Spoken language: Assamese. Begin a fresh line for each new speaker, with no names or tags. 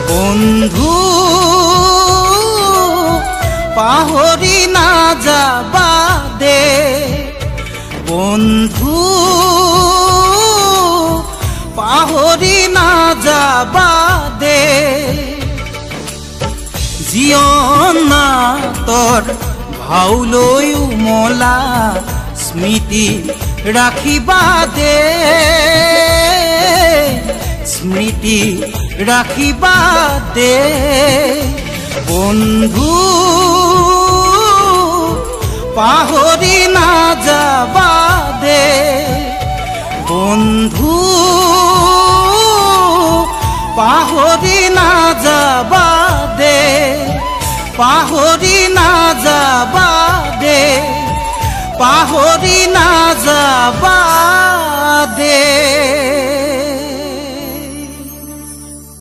বন্ধু পাহৰি নাযাবা দে, বন্ধু পাহৰি নাযাবা দে। জীয়নাতৰ ভাওলৈ উমলা স্মৃতি ৰাখিবা দে, স্মৃতি ৰাখিবা দে। বন্ধু পাহৰি নাযাবা দে, বন্ধু পাহৰি নাযাবা দে, পাহৰি নাযাবা দে, পাহৰি নাযাবা।